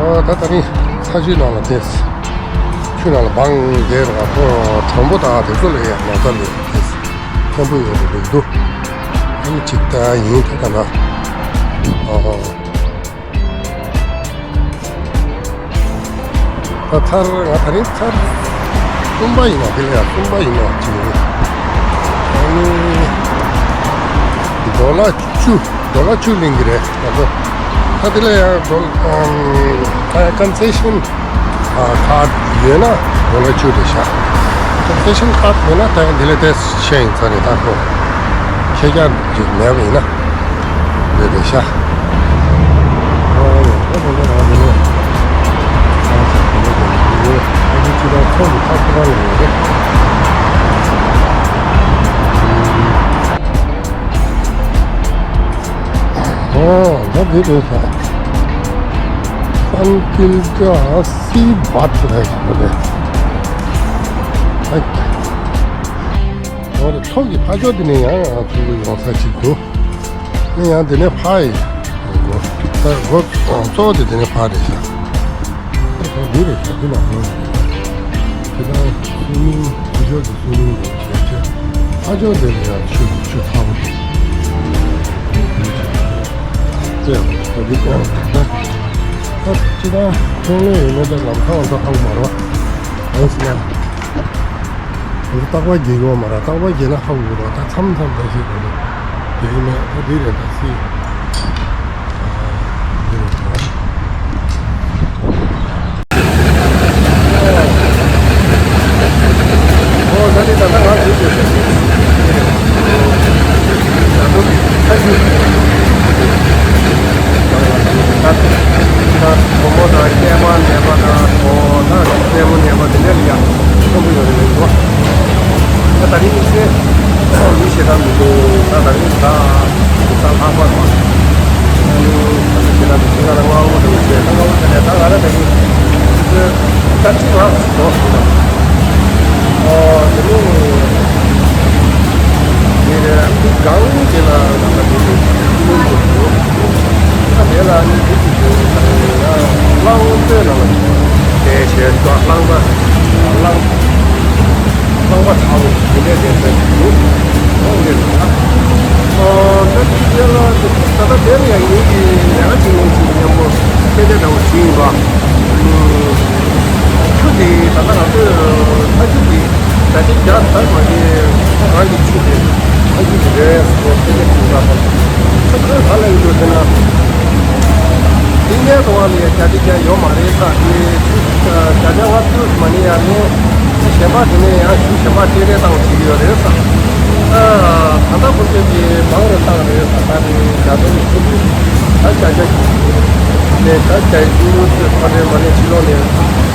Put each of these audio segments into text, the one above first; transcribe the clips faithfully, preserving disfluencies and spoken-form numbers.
ཨོ་ད་ད་རིང་ས་ཆུའི་ནང་ལ་ཐེབས། ཆུ་ནང་ལ་བང་བསྡད་ར་ཁོ་གྲོང་པོ་དང་དེ་ཚོ་ལ་ཡང་ན་ཚ་ལས་ཐེབས། ཕན་པོ་ཡོད་རེད་འདུག་ཨ་ནི་ཅིག་ད་ཡིན་ད་ད་ན། ཨོ། ད་ཚར་ང་ད་རིང་ཚར་གསུམ་པ་ཡིན་ན་དེ་ལ་ཡང་གསུམ་པ་ཡིན་ན་ཅི་རེད། ཨ་ནི་ཌོ་ལར་བཅུ་ཌོ་ལར་བཅུ་ལེན་གི་རེད་ང་ཚོ། ད་དེ་ལ་ཡང་ཌོ་ཨམ་ད་ཡང་ཀོན་སེ་ཤན་ཁཱཌ་ཡོད་ན་ཌོ་ལར་བཅུ་རེད་ཤག་ཀོན་སེ་ཤན་ཁཱཌ་མེད་ན་ད་ཡང་དེ་ལ་དེ་ཤེས་ཡིན་ཚར་རེད། ད་ཁོ་ཁེ་རྒྱ་ཅིག་མེད་པ་ཡིན་ན། རེད་རེད་ཤག་ཨོ་ད་འདི་རེད་ཤག་སན་ཀིལ་ཀ་སི་བཱད་རེད་ཤག་རེད། ཨོ་རེད། མཚོ་གི་ཕ་ཕྱོགས་འདི་ནས་ཡང་ཚུར་ཡོང་ས་ཅིག་འདུག་ཨེ་ཡང་དེ་ནས་ཕར་ཡིན། ད་སྒོ་གཙོ་བོ་དེ་དེ་ནས་ཕར་རེད་ཤག་འདི་རེད་ཤག་འདི་ལ་ཧོན་དེ་དང་སུ་མིང་དེ་ཕྱོགས་ཀྱི་སུ་མིང་རེད་བྱས་བྱས། ཕ་ཕྱོགས་དེ་ལ་ཡང་ཆུ་ཆུ་ཚ་པོ་འདུག་དེ་ཡང་ད་འདི་ཀྱང་ད་ད་ཅི་ད་ཐོན་ལེ་ཡོད་མེད་ད་ལམ་ཁ་བ་ད་ཧ་གོ་མ་རེད་བ། ཡང་སྲིད་ན། རྟག་པར་རྒྱལ་ཡོད་མ་རེད། རྟག་པར་རྒྱལ་ན་ཧ་གོ་རོགས། ད་མཚམས་མཚམས་ད་ཞིག་གོ་ནི་རྒྱལ་ཡིན་མེད་ད་འདི་རེད་ད་སྲིད། འདི་རེད་ད། ཨོ་ད་ནི་ད་ལྟ་ང་འདི་རེད་ད་སྲིད། ད་ད་བུ་མོ་དང་སྐྱེས་མ་ནད་པ་དང་ཨོ་ད་སྲས་མོ་ནད་པ་དེ་འདྲ་ལ་ཡང་མཐོན་པོ་ཡོད་རེད་ལེ་འགྲོ། ད་ད་རིང་ཚེ་མི་ཞེ་དྲག་མི་འདུག་ད་ད་རིང་ད་ས་ལྷག་པ་དང་། ཨ་ནི་ད་ཞེ་དྲག་མི་ཞེ་དྲག་ལ་དངོས་པོ་འདུག་ཟེར། ད་དངོས་པོ་ཟེར་ནས་ད་ང་ར་ད་ཡིན་ད་ཅི་ང་འགྲོ་སོང་ད། ཨོ་དེ་ནི་དེ་རེད། སྒང་དེ་ལ་ང་ད་དེ་དེ་ཐུགས་སྨོན་འདུག་ད་དེ་ལ་ནི་དེ་ཅི་འདུག་ད་ཡིན་ན་གླང་པོའི་ནང་ལ་དེ་ཞེས་ཀྱང་གླང་པ་གླང་། རྐང་པ་ཚ་བོ་ཞིག་དེ་འདྲས་བསྡད་ས་ཞིག་འདུག་ཨོ་ལེ་ལ། ཨོ་ད་དེ་ལ་ད་ལྟ་དེ་ལ་ཡང་ངེད་ཀྱི་ལས་ཀ་བྱེད་མཁན་ཞིག་མཉམ་པོ་ཁྱེད་དེ་འདྲ་བོ་ཞིག་ཡིན་པ། ཆུ་དེ་ད་ལྟ་ང་ཚོས་ས་ཆུ་དེ་བརྒྱ་ཆ་བརྒྱ་ཟ་མ་རེད། ཁོ་རང་གི་ཆུ་དེ་ས་ཆུ་དེ་རེད་ཟེར་ཁྱེད་དེ་ཞིག་ཡིན་པ། ཁོ་ཚོས་ག་ལ་ཡིན་འདུག་ཟེར་ན། དེ་ངའི་ཐོག་ལ་ཡང་བརྒྱ་ཆ་བརྒྱ་ཡོད་མ་རེད་ས། དེ་བརྒྱ་ཆ་ལྔ་བཅུ་མ་ནི་ཡང་ནས་གཞན་པ་དེ་ནས་ཡང་ཞུ་གཞན་པ་སྤྲད་རེས་བཏང་བྱེད་ཀྱི་ཡོད་རེད་ས། ད་ལྟ་ཁོ་ཚོས་ཀྱི་མང་རུ་བཏང་རེད་ས། ད་ནི་བརྒྱ་ཆ་ཉི་ཤུ་ད་བརྒྱ་ཆ་ནས་ད་བརྒྱ་ཆ་ཉི་ཤུ་ཚོད་ཐོ་རེ་མ་ནས་ཕྱི་ལོགས་ནས་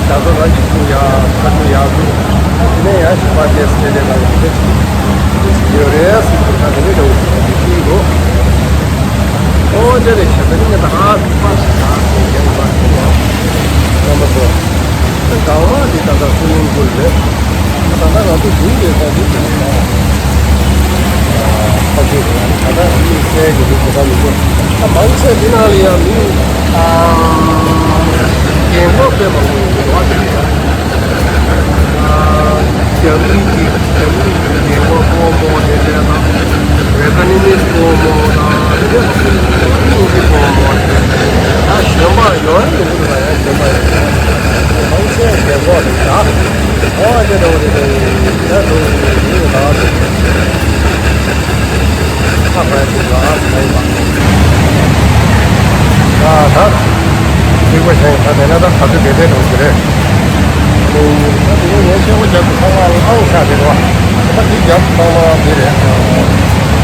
བརྒྱ་ཆ་རང་གིས་ཚུར་ཡག་ཁ་ཚུར་ཡག་ཚུར་ད་དེ་ནས་ཡང་གཞན་པ་དེ་སྤྲད་རེས་བཏང་བྱེད་ཀྱི་ཡོད་རེད་ས། ད་དེ་ནས་འདྲ་བོ་ཞིག་ཡིན་འདུག་ཨོ་དེ་རེད་ཤག་ད་ནི་ངས་ད་ཧ་པ་ཞིག་ད་ཡན་པ་ཞིག་ཡང་རྣམ་པ་ཚོ། ད་གང་མ་འདི་ད་ལྟ་སུ་མིང་ཀུལ་རེད། ད་ལྟ་ང་ཚོ་བཞུགས་ཡོད་ས་འདི་དེ་རེད་ད། ཨ་ཁ་ཤས་རེད། ད་ལྟ་མི་གསལ་གྱི་འདུག་ད་ལྟ་མི་འདུག་ད་མང་ཆེ་འདི་ནང་ལ་ཡང་མི་ཨ་རྒན་གོག་དཔེ་མང་པོ་ཡོད་འདུག་བ། དེ་རེད་ད། རྒྱ་མི་གི་རྒྱ་མི་གི་རྒན་གོག་སྤོ་མོ་དེ་འདྲ་དང་། ཝེ་ཏ་ནི་མི་སྤོ་མོ་དང་དེ་འདྲ་དང་དབྱིན་ཇི་སྤོ་མོ་དེ་འདྲ་ད་གཞོན་པ་ཡོང་ཡང་ཡོང་གི་འདུག་ད་ཡང་གཞོན་པ་ཡོང་ཡང་མང་ཆེ་རྒན་གོག་རེད་ད། ཨོ་དེ་འདྲ་བོ་རེད་དེ་ད་འགྲོ་གི་རེད་ད། ཁ་བར་དུ་ལ་ཨ་ཙི་ལ་ཡིན་པ། ད་ད། སྡིག་པ་བྱས་ད་དེ་ན་ད་ག་ཚོད་བསྡད་བསྡད་འགྲོ་གི་རེད། ཨ་ནི་ད་དེ་ནས་ངས་ཤོག་བུ་རྒྱབ་ཏུ་ཚང་མ་ལངས་ཤག་རེད་བ། ད་འདི་རྒྱབ་ཚང་མ་འདི་རེད།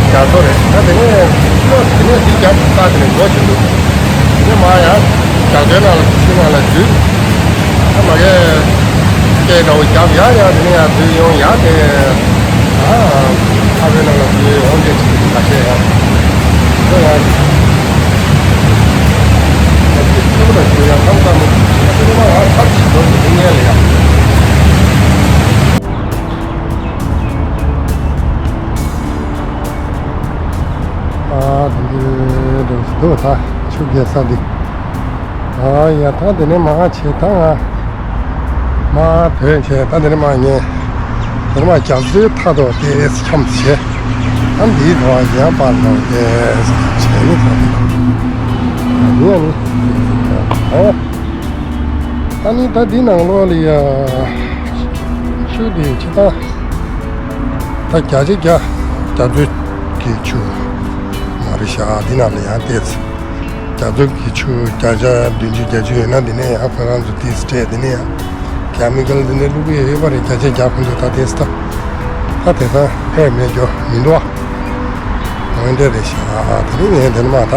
རྒྱ་མཚོ་རེད། ད་དེ་ནས་ཤོག་དེ་ནས་འདི་རྒྱབ་ཏུ་ས་དེ་ནས་འགྲོ་བཞིན་འདུག་དེ་ནས་མ་ཡང་རྒྱ་མཚོའི་ནང་ལ་ཆུ་ནང་ལ་འཛུལ། ད་མ་གས་སྐད་འདྲ་བོ་རྒྱབ་ཡག་ཡག་དེ་ནས་ཡང་འཛུལ་ཡོང་ཡག་དེ། ཨ། ཨ་ཕའི་ནང་ལ་དུས་འོང་དེ་ཅིག་ཁ་ཤས་ཡང་། ཁོ་ཡང་། ཁོ་ཚོ་ལ་ཞུ་ཡང་ལམ་ཀ་མི་ཁོ་ཚོ་ལ་ང་ཚར་ཞིག་འགྲོ་དགོས་དེ་ངས་ལ་ཡང་། ཨ་དེ་འདྲ་འགྲོ་སི་འདུག་ད་ཆུ་རྒྱས་ས་འདི། ཨ་ཡ། ད་དེ་ནས་མར་བྱས། ད་ང་མར་ཐོན་བྱས། ད་དེ་ནས་མར་ངས་དེ་ནས་མར་རྒྱ་མཚོའི་མཐའ་ཐོག་དེ་འཁྱམས་བྱས། ད་འདིའི་ཐོག་ཡང་པར་ལོག་དེ་བྱས་ནས། ད་ནི་ཨ་ནི་ཨ་ནི་ད་འདི་ནང་ལོགས་ལ་ཡ་ཆུ་དེ་ཅི་ད། ད་བརྒྱ་ཆ་བརྒྱ་རྒྱ་མཚོའི་གི་ཆུ་མ་རེད་ཤག་འདི་ནང་ལ་ཡང་བལྟས་ཚེ། རྒྱ་མཚོ་གི་ཆུ་བརྒྱ་ཆ་བདུན་ཅུ་གྱ་བརྒྱད་ཡོད་ན། དེ་ནས་ཡང་ཁོ་རང་ཚོ་ཏིས་སྤྲད། དེ་ནས་ཡང་ཀེ་མི་ཀལ་དེ་ནས་བླུགས་ཡོད་པ་རེད། བརྒྱ་ཆ་བརྒྱ་ཁོ་ཚོས་ད་དེ་ད་ད་དེ་ད་ཕན་མེད་རྒྱུ་མི་འདུག་ཨ། འོན་ཏེ་རེད་ཤག་དེ་ནས་ངས་དེ་ནས་མར་ད་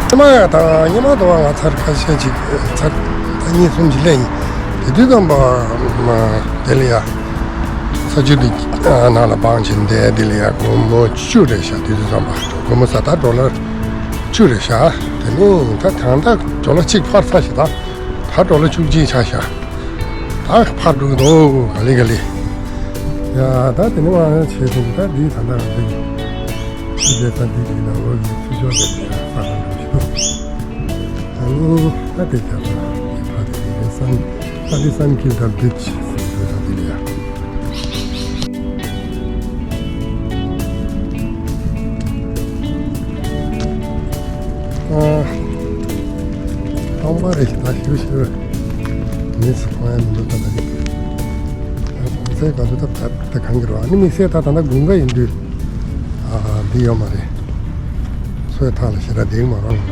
ཉི་མ་ཡ་ད་ཉི་མ་དོ་བ་ང་ཚར་ཁ་ཤས་ཅིག་ཚར་ད་གཉིས་གསུམ་ཅིག་སླེབས་ཡིན། དེ་དུས་ཙམ་པ་དེ་ལ་ཡ་ས་ཆུ་དེ་ནང་ལ་སྦངས་བྱས་བསྡད། དེ་ལ་ཡ་སྒོར་མོ་བཅུ་རེད་ཤག་དེ་དུས་ཙམ་པ་སྒོར་མོ་ཟེར་ད་ཌོ་ལར་བཅུ་རེད་ཤག་དེ་ནས་ད་ད་ལྟ་ཌོ་ལར་གཅིག་འཕར་ཚར་ཤག་ད་ད་ཌོ་ལར་བཅུ་གཅིག་ཆགས་ཤག་ད་འཕར་འགྲོ་གི་འདུག་ག་ལེ་ག་ལེ། ཡ་ད་དེ་ནས་མར་བྱས་ཏེ་ད་འདི་ད་ལྟ་ང་ཚོ་ཆུ་དེ་ད་འདི་འདི་ནང་ལོགས་ཀྱི་ཆུ་ཕྱོགས་དེ་འདི་ལ་ས་ཁ་འགྲོ་གི་འདུག་ཨ་ནི་ད་དེ་རྒྱབ་ལ་འདི་ཕ་དེ་འདི་རེད། སན་ད་འདི་སན་ཁིལ་ཌལ་བྷིཆ་ཟེར་འདུག་ད་འདི་ལ་ཡ། ཨ། སྟོང་པ་རེད་ཤག་ད་ཞུ་ཞུ། མི་སུ་གང་ཡང་མི་འདུག་ད་ད་རེད། ད་གོང་ཚད་ག་ཚོད་ད་ད་གང་གི་རོ། ཨ་ནི་དམིགས་བསལ་ད་ད་ད་དགུན་ཁ་ཡིན་དུས། ཨ། འདི་ཡོད་མ་རེད། མཚོའི་ཐག་ལ་ཞེ་དྲག་འདེགས་མ་རོགས། ཨ།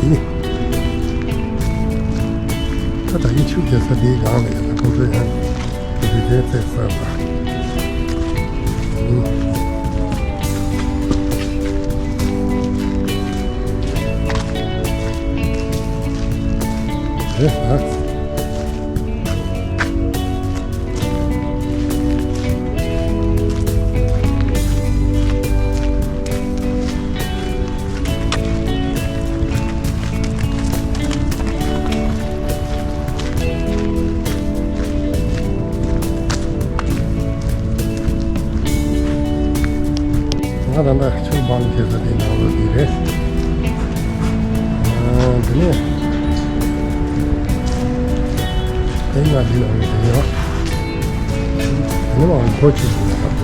འདི་ད་ད་ཡིན་ཆུ་རྒྱག་ས་འདིའི་སྒང་ལ་ཡོད་ན་ཁོང་ཚོས་ཡང་། དེ་དེ་ཚེ་ས་ལ། ཨེ་ཨ། ང་ད་ལྟ་ཆུ་སྦང་བྱེད་ས་དེ་ནང་ལོགས་དེ་རེད། ཨ། དེ་ནས་དེ་ང་འདི་ནང་ལོགས་དེ་ཡོད། དེ་ནས་མར་སྒོ་ཕྱེ་དགོས་ཡོད།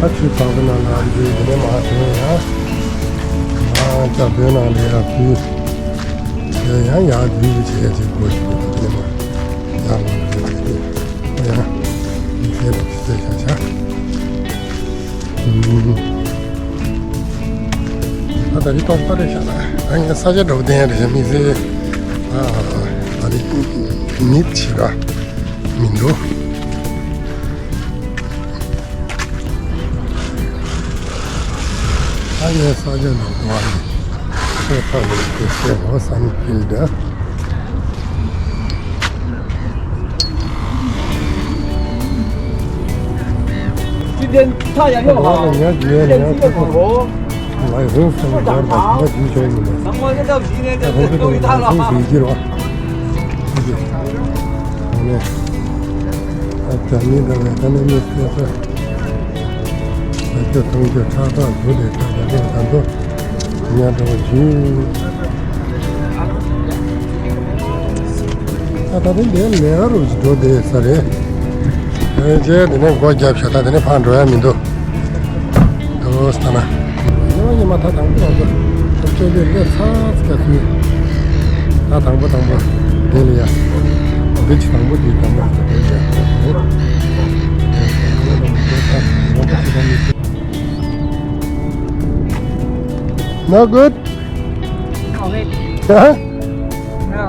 ད་ཆུ་གཙང་པོ་ནང་ལ་འཛུལ། དེ་ནས་མར་ཐོན་ཡ། མར་རྒྱ་མཚོའི་ནང་ལ་ཡར་འཛུལ། དེ་ཡང་ཡར་འཛུལ་བྱས་བྱས་སྒོ་ཕྱེ་དགོས། དེ་ནས་མར་ཡར་ལངས་དགོས་རེད། ཨ་ཡ། མི་ཚེ་ལ་ཅི་ཟེར་བྱ་བྱ། ཨུམ། ད་ད་རེས་ཏོག་ཙམ་རེད་ཤག་ད་ངས་ས་ཆ་འདྲ་པོ་བསྟན་རེད་ཤག་དམིགས་བསལ། ཨ། ད་རེས་མི་ཆེ་ག་མི་འདུག་ད་ངས་ས་ཆ་འདྲ་པོ་བ་རེད། ཁྱོད་ཕ་ལ་དེ་བཤད་རོགས། སན་ཁིལ་ཌལ། ཉལ་འགྲོ་བ་ཡིན། ད་ད་ལྟ་འདིར་ལས་ཀ་རུ་འགྲོ་བསྡད་ས་རེད། ཨེ། རྗེས་དེ་ནས་སྒོ་བརྒྱབ་ཤག་ད་དེ་ནས་ཕར་འགྲོ་ཡ་མི་འདུག་འདུག་ལྟ་ན། ཉི་མ་ཉི་མ་ད་དང་པོ་དང་པོ་ད་ཅོ་ལེ་ལས་ཚ་ཚ་ཚུལ། ད་དང་པོ་དང་པོ་དེ་ལ་ཡ། འདི་ཅི་དང་པོ་འདི་དང་པོ་དེ་ལ་ཡ། Not good. Oh, wait. Huh? No.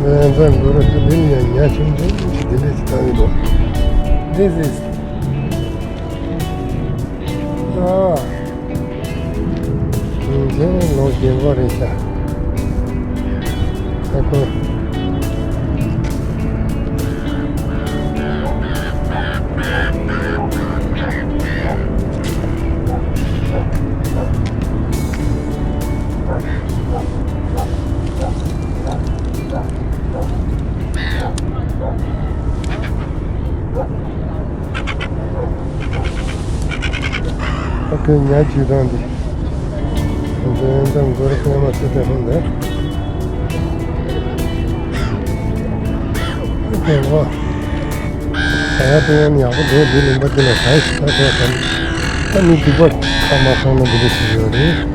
Man, I'm gonna continue. This is. Ah. ལོ་རྒན་པ་རེད་ཤག་ཨ་ཁུ། ཁོས་ཉ་བཅུས་བཏང་འདི། འདི་འདི་མགོར་པད་མ་སི་ཏྲ་ཧོན་འདི། ཨེ་ཧོ། ད་ཡ་དེ་ཡང་ཡག་པོ་འདུག་འདི་ལུང་པ་འདི་ལ་གང་ཞིག་ད་ཐོག་ད་ནི། ད་ནི་སྡིག་པ་ཁ་མ་སོང་ན་འདི་འདྲ་ཞིག་ཡོད་རེད།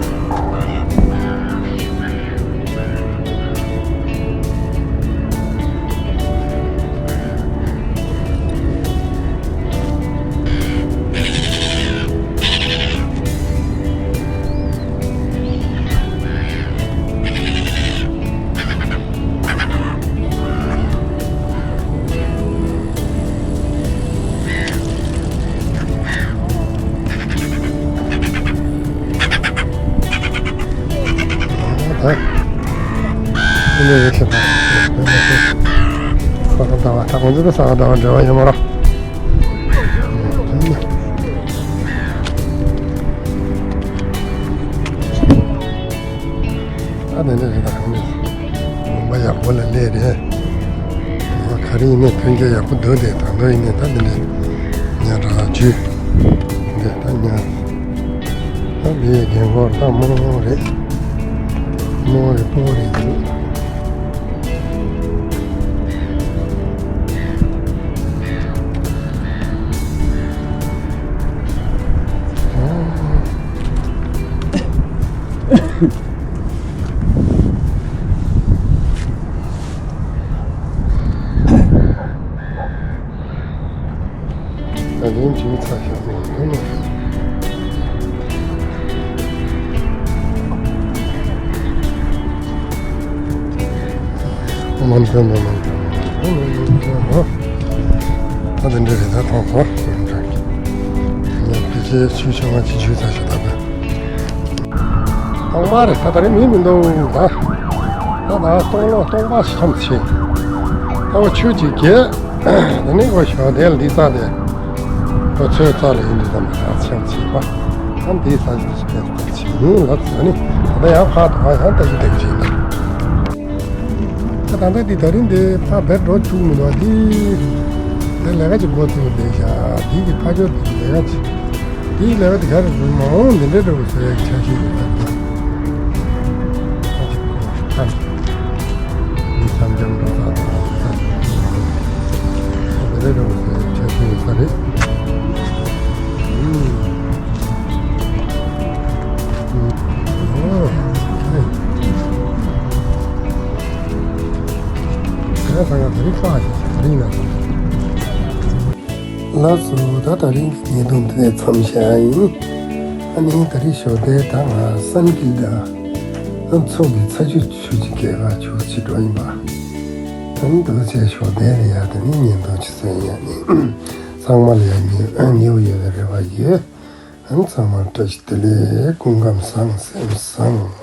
ད། ཨ་ནི་རེད་ཤག་ད། ས་ག་ཟླ་བ་ད་ཁོང་ཚོ་ད་ས་ག་ཟླ་བ་འབྲེལ་བ་ཡོད་མ་རེད། ཨ་དེ་འདྲ་རེད་ད། ཨ་ནི་ལུང་པ་ཡག་པོ་ལ་སླེབས་རེད། ཨ་ག་རེ་ཡིན་ནའི་ཐོན་སྐྱེད་ཡག་པོ་འདུག་དེ་ད་དུང་ཡིན་ནའི་ད་འདི་འདྲ་ཉ་དྲག་འཇུས། འདི་ད་ཉ། ད་འདི་ཡི་རྒན་འཁོགས་ད་རྨོ་རེད། རྨོ་རེད་སྤོ་རེད་འདུག་ད་ལན་བྱིན་ཚར་ཤག་ཟེར་ཡོང་ནས། མ་འདོན་པ་མ་འདོན་པ། ད་དེ་འདྲ་རེད་ད་ཐོག་ཐོག་ཡོང་འདྲ། ཡང་ཕལ་ཆེར་ཆུ་ཆུང་བ་ཅིག་འཇུས་ཚར་ཤག་ད་དཔེ། སྟོང་པ་རེད་ད། ད་རེས་མི་མི་འདུག་ད། ད་ད་སྟོང་ལོ་སྟོང་པ་ཞིག་མཚམས་ཆེ། ད་བ་ཆུ་ཅིག་གས། དེ་ནས་ཁོ་ཞོགས་དལ་འདི་རྩ་དེ། ཁོ་ཚོའི་རྩ་ལ་ཡིན་འདི་ཙམ་ད་ཆེན་ཆེ་བ། ད་འདི་ས་ཅིག་ཏུ་སྤེལ་ཏེ་ཆེ་ཡིན་ལབ་ཟ་ནི། ད་ཡང་ཕར་དུ་ཕར་ཡང་ལྟ་ཅི་ལྟ་ཅི་ཡིན་ད། ད་ད་ལྟ་འདི་ད་རིང་འདི་ཕར་བེད་འགྲོ་བཅུག་མི་འདུག་འདི། དེ་ལས་ཀ་ཅིག་འགོ་བཙུགས་བསྡད་ཤག་འདི་གི་ཕ་ཇོ་འདི་ལས་ཀ་ཅིག་འདིའི་ལས་ཀ་དེ་ག་རེ་རེད། མ་འོངས་འདི་འདྲའི་འདྲ་བོ་བཟོ་ཡག་འཆར་གཞི་ཡོད་ས་རེད། ཨ་ཅིག་ཁོ་ཁ་ནས་འདི་འཆམ་འཆམ་འགྲོ་ས་དང་ས་ཆ་འདི་འདྲའི་འདྲ་བོ་བཟོ་ཡག་འཆར་གཞི་ཡོད་ས་རེད། ཨུམ། ཨུམ། ཨོ། ཧེ། ཁ་ས་ང་ད་རིང་ཁ་ཞིག་ད་རིང་ན། ལགས་སོ། ད་ད་རིང་གི་བརྙན་ཐུང་འདི་ནས་མཚམས་བཞག་ཡིན། ཨ་ནི་ད་རིང་ཞོགས་དལ་ད་ང་སན་ཀིལ་ད་ཨ་མཚོ་གི་ཚ་ཆུ་ཆུ་ཅིག་སྐྱེལ་ག་ཆུ་ཅིག་འགྲོ་ཡིན་པ། ཨ་ནི་འདུག་བྱས་ཞོགས་དལ་ལ་ཡ་ད་ནི་བརྙན་ཐུང་ཅིག་བཟོས་ཡ་ནི། ཚང་མ་ལ་ཡ་ཉེ་ཉེ་བོ་ཡོད་པའི་རེ་བ་ཡོད། ཨ་ནི་ཚང་མར་བཀྲ་ཤིས་བདེ་ལེགས། སྐུ་ཁམས་བཟང་སེམས་བཟང་།